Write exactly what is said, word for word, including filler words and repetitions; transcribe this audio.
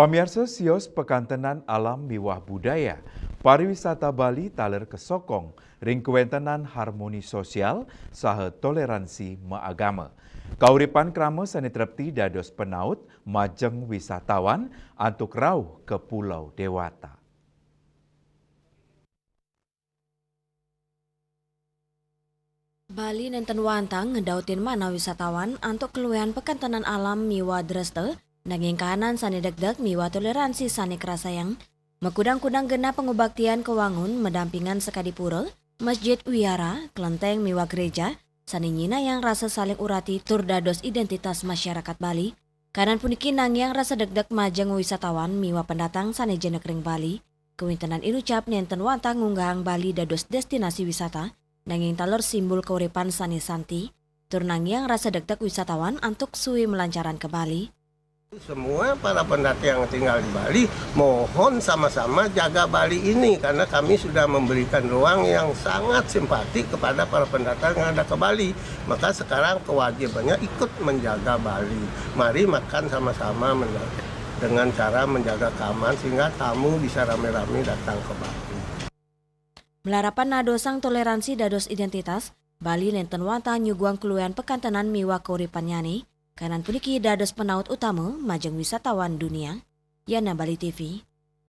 Pamiarsa, sios pekantenan alam miwah budaya, pariwisata Bali taler kesokong ring kawentenan harmoni sosial saha toleransi maagama. Kauripan krama sane trepti dados penaut majeng wisatawan antuk rauh ka Pulau Dewata. Bali nenten wantah ngedautin manah wisatawan antuk kaluihan pekantenan alam miwah dresta, nanging kahanan sane degdeg miwah toleransi sane karasayang. Makudang-kudang genah pangubaktian kawangun madampingan sakadi pura, masjid, wihara, klenteng miwah gereja, sane nyinayang rasa saling urati tur dados identitas masyarakat Bali. Kahanan puniki nangiang rasa degdeg majeng wisatawan miwah pendatang sane jenek ring Bali. Kawentenan inucap nenten wantah ngunggahang Bali dados destinasi wisata, nanging taler simbol kauripan sane santi, tur nangiang rasa degdeg wisatawan antuk suwi malancaran ka Bali. Semua para pendatang yang tinggal di Bali, mohon sama-sama jaga Bali ini, karena kami sudah memberikan ruang yang sangat simpati kepada para pendatang yang ada ke Bali. Maka sekarang kewajibannya ikut menjaga Bali. Mari makan sama-sama menjaga, dengan cara menjaga keamanan sehingga tamu bisa rame-rame datang ke Bali. Malarapan nadosang toleransi dados identitas, Bali nenten wantah nyuguhang kaluihan pekantenan miwah kauripannyane, kahanan puniki dados penaut utama majeng wisatawan dunia. Yana Bali T V,